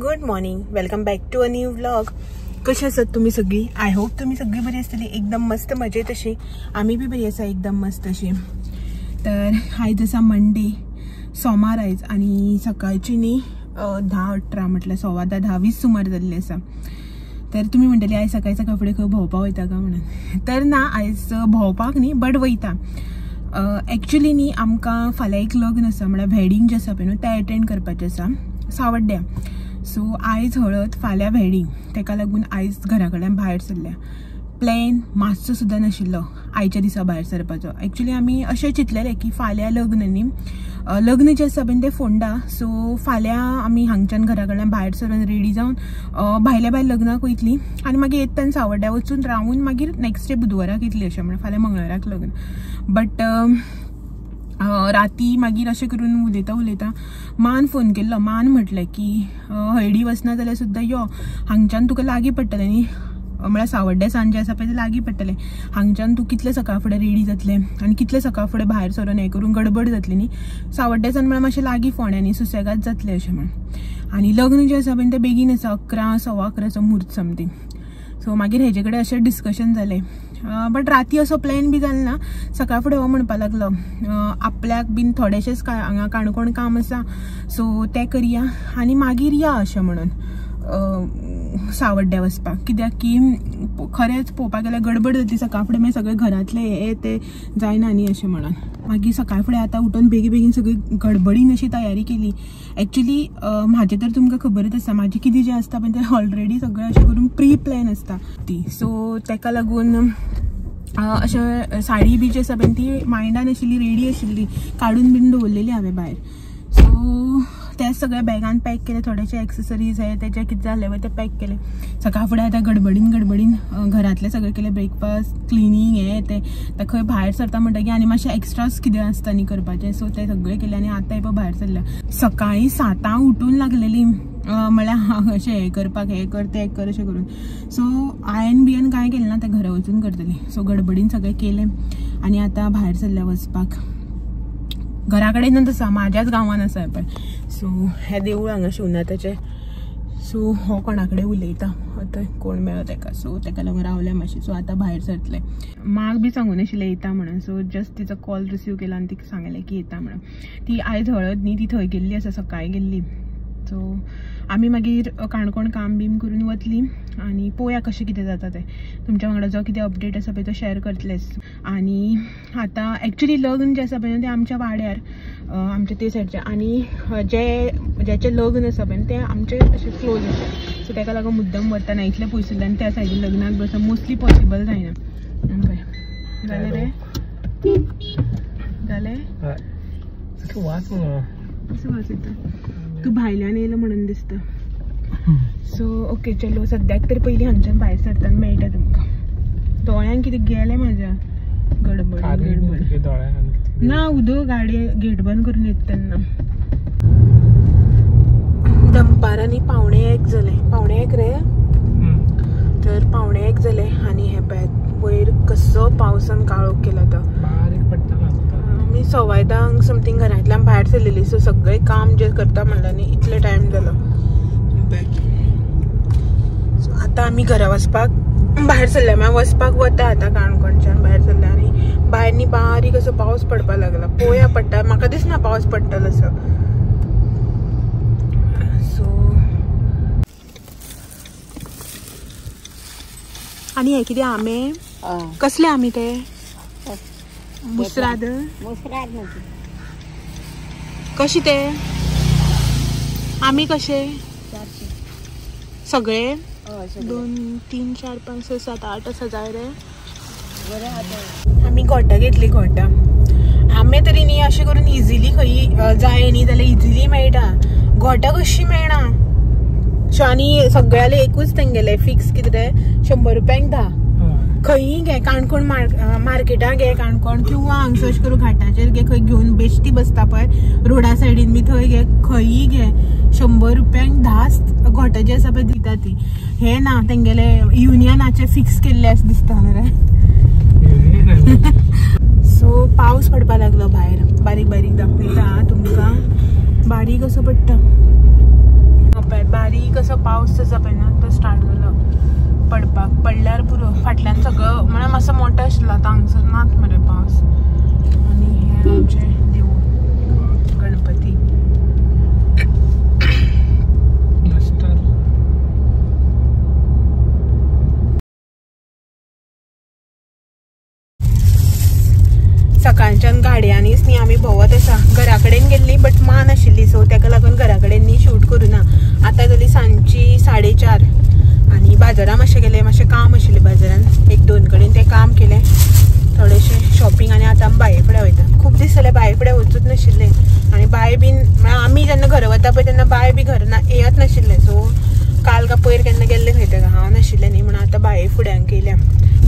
Good morning, welcome back to a new vlog. कशी आसात तुम्ही सगळी? I hope तुम्ही सगळी बरी आसतली, एकदम मस्त मजेत अशी. आम्ही बी बरी आसा एकदम मस्त अशी. तर आयज आसा मंडे, सोमार आयज आनी सकाळची न्ही 10:18 म्हटल्यार 10:15 10:20 सुमार जाल्ली आसा. तर तुमी म्हणटली आयज सकाळी सकाळ फुडें खंय भोंवपाक वयता काय म्हणून, तर ना आयज भोंवपाक न्ही बट वयता. एक्चुली न्ही आमकां फाल्यां एक लग्न आसा, म्हळ्यार वेडिंग जें आसा पळय न्हू तें एटेंड करपाचें आसा सावड्ड्या. सो आयज हळद, फाल्यां वेडिंग, तेका लागून आयज घरा कडल्यान भायर सरल्या. प्लॅन मातसो सुद्दां नाशिल्लो आयच्या दिसा भायर सरपाचो. एक्चुली आमी अशें चिंतलेलें की फाल्यां लग्न न्ही, लग्न जें आसा पळय तें फोंडा. सो फाल्यां आमी हांगच्यान घरा कडल्यान भायर सरून रेडी जावन भायल्या भायर लग्नाक वयतली आनी मागीर येता सावड्ड्या वचून रावून मागीर नेक्स्ट डे बुधवाराक येतली अशें म्हणून, फाल्यां मंगळाराक लग्न. बट राती मागीर अशें करून उलयता उलयता मान फोन केल्लो. मान म्हटलें की हळडी वचना जाल्यार सुद्दां यो, हांगच्यान तुका लागीं पडटलें न्ही, म्हळ्यार सावड्ड्या सान जें आसा पळय तें लागीं पडटलें, हांगच्यान तूं कितलें सकाळ फुडें रेडी जातलें आनी कितलें सकाळ फुडें भायर सरून हें करून गडबड जातली न्ही. सावड्ड्या सान म्हळ्यार मातशें लागीं फोंड्या न्ही, सुसेगाद जातलें अशें म्हण. आनी लग्न जें आसा पळय तें बेगीन आसा, 11 11:15 म्हूर्त समथींग. सो मागीर हेजे कडेन अशें डिस्कशन जालें. बट राती असो प्लॅन बी जालो ना. सकाळ फुडें हो म्हणपाक लागलो आपल्याक बीन थोडेशेंच हांगा काणकोण काम आसा, सो तें करया आनी मागीर या अशें म्हणून सावड्ड्या वचपाक. कित्याक की खरेंच पळोवपाक गेल्यार गडबड जातली सकाळ फुडें, मागीर सगळें घरांतलें हें तें जायना न्ही अशें म्हणून. मागीर सकाळ फुडें आतां उठून बेगीन बेगीन सगळी गडबडीन अशी तयारी केली. एक्चुली म्हाजें तर तुमकां खबरच आसा, म्हाजें कितें जें आसता पळय तें ऑलरेडी सगळें अशें करून प्री प्लॅन आसता ती. सो तेका लागून अशें साडी बी जी आसा पळय ती मायंडान आशिल्ली, रेडी आशिल्ली, काडून बीन दवरलेली हांवें भायर. सो ते सगळे बॅगान पॅक केले, थोडेशे एक्सेसरीज आहे तेजे कितें जालें पळय ते पॅक केले. सकाळ फुडें आतां गडबडीन गडबडीन घरांतलें सगळें केलें, ब्रेकफास्ट, क्लिनींग हें तें. आतां खंय भायर सरता म्हणटकीर आनी मातशें एक्स्ट्राच कितें आसता न्ही करपाचें, सो तें सगळें केलें आनी आतां पळय भायर सरल्या. सकाळीं 7 उठून लागलेली, म्हळ्यार अशें हें करपाक, हें कर तें कर अशें करून. सो आयन बियन कांय केलें ना, तें घरा वचून करतलें. सो गडबडीन सगळें केलें आनी आतां भायर सरल्या वचपाक. घरा कडेनच आसा, म्हाज्याच गांवान आसा पळय. सो हें देवूळ हांगा शिवनाथाचें. सो हो कोणा कडेन उलयता आतां कोण मेळ्ळो तेका, सो तेका लागून रावल्या मातशें. सो आतां भायर सरतलें. माक बी सांगून आशिल्लें येता म्हणून, सो जस्ट तिचो कॉल रिसीव केला आनी तिका सांगलें की येता म्हणून. ती आयज हळद न्ही, ती थंय गेल्ली आसा, सकाळीं गेल्ली. सो आमी मागीर काणकोण काम बीम करून वतली आनी पळोवया कशें कितें जाता तें. तुमच्या वांगडा जो कितें अपडेट आसा पळय तो शेअर करतलेच. आनी आतां एक्चुली लग्न जें आसा पळय तें आमच्या वाड्यार, आमच्या ते सायडचें, आनी जे ज्याचें लग्न आसा पळय तें आमचें अशें क्लोज आसा. सो तेका लागून मुद्दम वतना इतलें पयसुल्ल्यान त्या सायडीन लग्नाक बसप मोस्टली पॉसिबल जायना. पळय जालें रे, जालें कसो वास येता, तूं भायल्यान येयलो म्हणून दिसता. सो ओके चलो, सद्याक तर पयलीं हांगच्यान भायर सरतना मेळटा तुमकां. दोळ्यांक कितें गेलें म्हाज्या, गडबड गडबड ना, उदक गाडी गेट बंद करून येता तेन्ना. दनपारांनी 12:45 जालें, 12:45 रे, तर 12:45 जालें आनी हें पळय वयर कसो पावसान काळोख केला तो. आमी 10:15 समथींग घरांतल्यान भायर सरलेली. सो सगळें काम जें करता म्हणल्यार न्ही इतलो टायम जालो. सो आतां आमी घरा वचपाक भायर सरल्या, म्हळ्यार वचपाक वता आतां काणकोणच्यान भायर सरल्या. आनी भायर न्ही बारीक असो पावस पडपाक लागला, पळोवया पडटा, म्हाका दिसना पावस पडटलो असो. सो आनी हे कितें आंबे, कसले आंबे ते? मुसराद. कशी ते आमी कशे सगळे? 2 3 4 5 6 7 8 आसा जाय रे. आमी घोटां घेतली. घोटां आंबे तरी न्ही अशें करून इजिली खंय जाय न्ही जाल्यार इजिली मेळटा, घोटां कशी मेळना. सो आनी सगळ्याले एकूच तेंगेले फिक्स कितें रे, 100 रुपयांक 10. खंयी घे, काणकोण मार्केटाक घे काणकोण, किंवा हांगसर अशें करून घाटाचेर घे, खंय घेवन बेश्टी बसता पळय रोडा सायडीन बी थंय घे, खंयी घे 100 रुपयांक 10 घोटां जी आसा पळय दिता ती. हें ना तेंगेले युनियनाचे फिक्स केल्ले अशें दिसता रे. सो पावस पडपाक लागलो भायर, बारीक बारीक दाखयता तुमकां, बारीक असो पडटा. पळय बारीक बारीक असो पावस आसा पळय न्हू तो स्टार्ट जालो पडपाक. पडल्यार पुरो फाटल्यान सगळो म्हळ्यार मातसो मोठो आशिल्लो, आतां हांगसर नात मरे पावस. आनी हें आमचें देवूळ गणपती. सकाळच्यान गाडयांनीच न्ही आमी भोंवत आसा. घरा कडेन गेल्ली बट मा नाशिल्ली, सो तेका लागून घरा कडेन न्ही शूट करूं ना. आतां जाली सांजची 4:30 आनी बाजारां मातशें गेलें, मातशें काम आशिल्लें बाजारान 1-2 कडेन तें काम केलें, थोडेशें शॉपिंग. आनी आतां आमी बाये फुडें वयता. खूब दीस जाले बाये फुडें वचूच नाशिल्लें आनी बाय बीन म्हळ्यार आमी जेन्ना घरा वता पळय तेन्ना बाय बी घर ना येत नाशिल्लें. सो काल का पयर केन्ना गेल्लें खंय तेका हांव नाशिल्लें न्ही, म्हणून आतां बाये फुड्यांक येयल्या.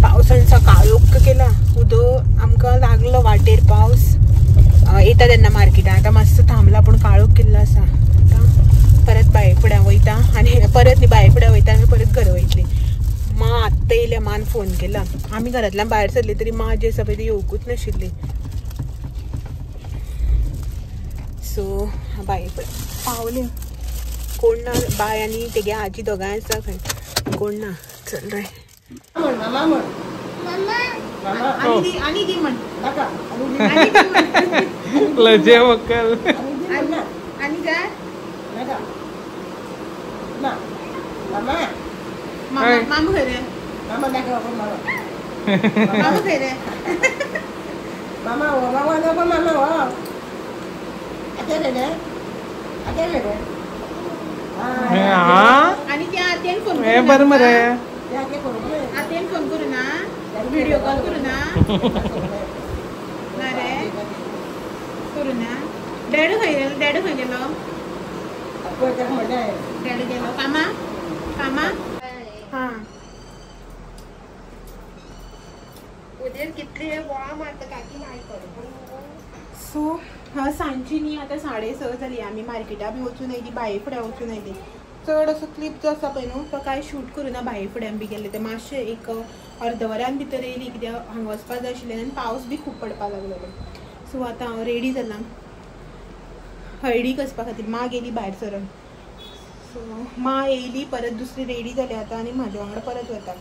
पावसान सकाळूक केला उदक आमकां लागलो वाटेर पावस येता तेन्ना मार्केटान. आतां मातसो थांबला पूण काळोख केल्लो आसा. आतां परत बाये फुड्यां वयता आनी परत न्ही बाये फुड्यां वयता आनी परत घरा वयतली. मां आत्तां येयल्या, मान फोन केला. आमी घरांतल्यान भायर सरली तरी मां जी आसा पळय ती येवकूच नाशिल्ली. सो बाये फुडें पावले. कोण ना, बाय आनी तेगे आजी दोगांय आसा खंय, कोण ना. चल रे आनी दी म्हण आनी काय मामा खंय रे, मामा खंय रे, मामा मामा मामा आनी त्या आत्यान फोन बरें मरे, आत्यान फोन करूं ना, व्हिडिओ कॉल करूं ना, ना रे करूं ना. डॅड खंय गेलो? डॅड खंय गेलो? डॅड गेलो कामा कामा. हां सो हा सांजची न्ही आतां 6:30 जाली. आमी मार्केटा बी वचून आयली, बाये फुडें वचून आयली. चड असो क्लिप जो आसा पळय न्हू तो कांय शूट करूं ना. बाये फुड्यान बी गेल्ले ते मातशें एक अर्द वरान भितर येयली कित्याक हांगा वचपाक जाय आशिल्लें आनी पावस बी खूब पडपाक लागलेलो. सो आतां हांव रेडी जालां हळडीक वचपा खातीर. मां गेली भायर सरून, सो मां येयली परत दुसरी रेडी जाली आतां आनी म्हाज्या वांगडा परत वता.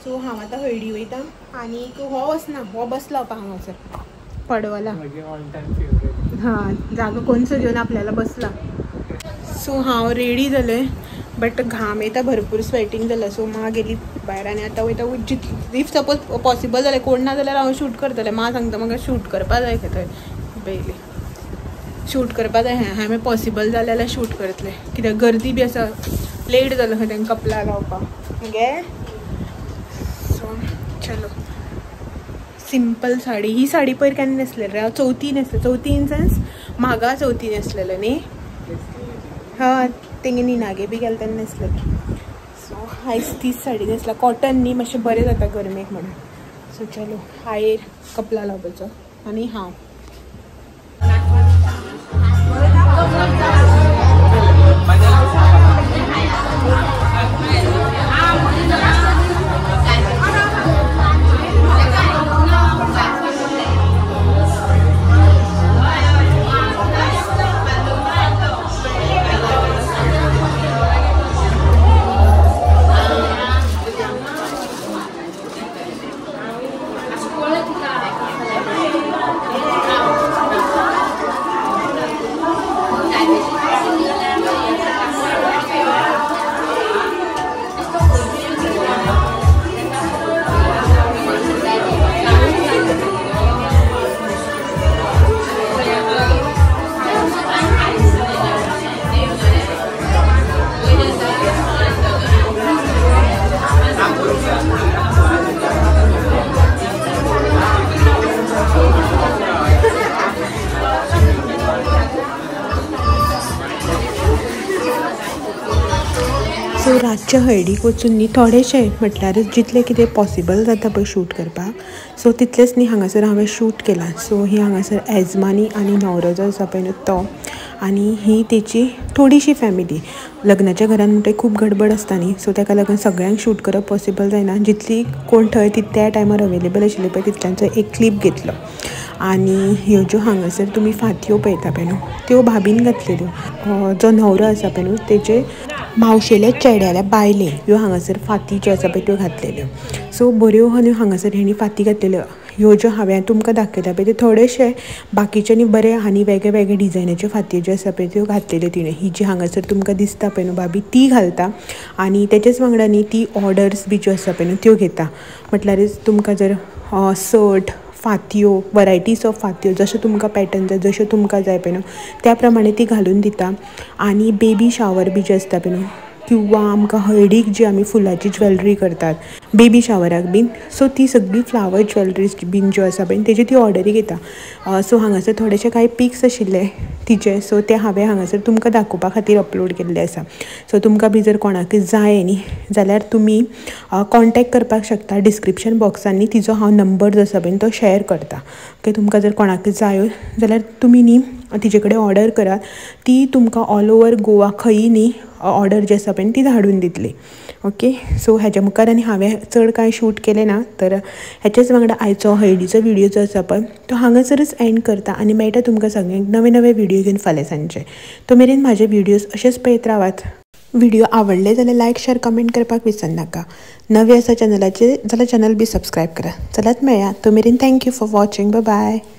सो हांव आतां हळडी वयता आनीक हो वचना, हो बसला पळय हांगासर पडवला. हां जागो कोणसो घेवन आपल्याला बसला. सो हांव रेडी जालें बट घाम येता भरपूर, स्वेटिंग जालां. सो मां गेली भायर आनी आतां वयता. जितली if suppose possible जालें कोण ना जाल्यार हांव शूट करतलें. मां सांगता म्हाका शूट करपा जाय खंय थंय पयलीं शूट करपा जाय. हांवें पॉसिबल जालें जाल्यार शूट करतलें कित्याक गर्दी बी आसा, लेट जालो खंय तांकां कपला लावपाक मगे. सो चलो सिंपल साडी. ही साडी पयर केन्ना न्हेसलेली रे हांव? चवथी न्हेसले, चवथी इन सेन्स म्हागा चवथी न्हेसलेलें न्ही. हय तेंगे निनागे बी गेले तेन्ना न्हेसलेलें. सो आयज तीच साडी न्हेसला, कॉटन न्ही मातशें बरें जाता गरमेक म्हणून. सो चलो आयर कपला लावपाचो आनी हांव सो रातच्या हळदीक वचून न्ही थोडेशें म्हटल्यारच जितलें कितें पॉसिबल जाता पळय शूट करपाक सो तितलेंच न्ही हांगासर हांवें शूट केलां. सो ही हांगासर एजमानी आनी न्हवरो जो आसा पळय न्हू तो आनी ही तेची थोडीशी फॅमिली. लग्नाच्या घरान म्हणटकीर खूब गडबड आसता न्ही, सो ताका लागून सगळ्यांक शूट करप पॉसिबल जायना. जितली कोण थंय ती त्या टायमार अवेलेबल आशिल्ली पळय तितल्यांचो एक क्लिप घेतलो. आनी ह्यो ज्यो हांगासर तुमी फातयो पळयता पळय न्हू त्यो भाभीन घातलेल्यो. जो न्हवरो आसा पळय न्हू तेजे मावशेल्या चेड्याल्या बायलेन ह्यो हांगासर फाती ज्यो आसा पळय त्यो घातलेल्यो. सो बऱ्यो न्हू हांगासर हेणी फाती घातलेल्यो. ह्यो ज्यो हांवें तुमकां दाखयता पळय त्यो थोडेशे बाकीच्यांनी बरे आनी वेगळे वेगळे डिजायनाच्यो फातयो ज्यो आसा पळय त्यो घातलेल्यो तिणें. ही जी हांगासर तुमकां दिसता पळय न्हू भाभी ती घालता आनी तेच्याच वांगडा न्ही ती ऑर्डर्स बी ज्यो आसा पळय न्हू त्यो घेता. म्हटल्यारच तुमकां जर सट फातयो वरायटीज ऑफ फातयो जशें तुमकां पॅटर्न जाय जश्यो तुमकां जाय पळय न्हू त्या प्रमाणे ती घालून दिता. आनी बेबी शावर बी जे आसता पळय न्हू किंवा आमकां हळदीक जी आमी फुलाची ज्वेलरी करतात बेबी शावराक बीन, सो ती सगळी फ्लावर ज्वेलरीज बीन ज्यो आसा पळय तेजी ती ऑर्डरी घेता. सो हांगासर थोडेशे कांय पिक्स आशिल्ले तिचे, सो ते हांवें हांगासर तुमकां दाखोवपा खातीर अपलोड केल्ले आसा. सो तुमकां बी जर कोणाकय जाय न्ही जाल्यार तुमी कॉन्टेक्ट करपाक शकता. डिस्क्रिप्शन बॉक्सांनी तिजो हांव नंबर जो आसा पळय तो शेअर करता. ओके, तुमकां जर कोणाकय जायो जाल्यार तुमी न्ही तिजे कडेन ऑर्डर करात. ती तुमकां ऑल ओवर गोवा खंयी न्ही ऑर्डर जी आसा पळय ती धाडून दितली. ओके, सो हेज्या मुखार आनी हांवें चड कांय शूट केलें ना, तर हेच्याच वांगडा आयचो हळदीचो व्हिडियो जो आसा पळय तो हांगासरच एंड करता आनी मेळटा तुमकां सगळ्यांक नवे नवे व्हिडियो घेवन फाल्यां सांजचे. तो मेरेन म्हाजे व्हिडियोज अशेच पळयत रावात. व्हिडियो आवडले जाल्यार लायक शेअर कमेंट करपाक विसरनाका. नवे आसा चॅनलाचेर जाल्यार चॅनल बी सबस्क्रायब करा. चलात मेळया, तो मेरेन thank you for watching. Bye bye.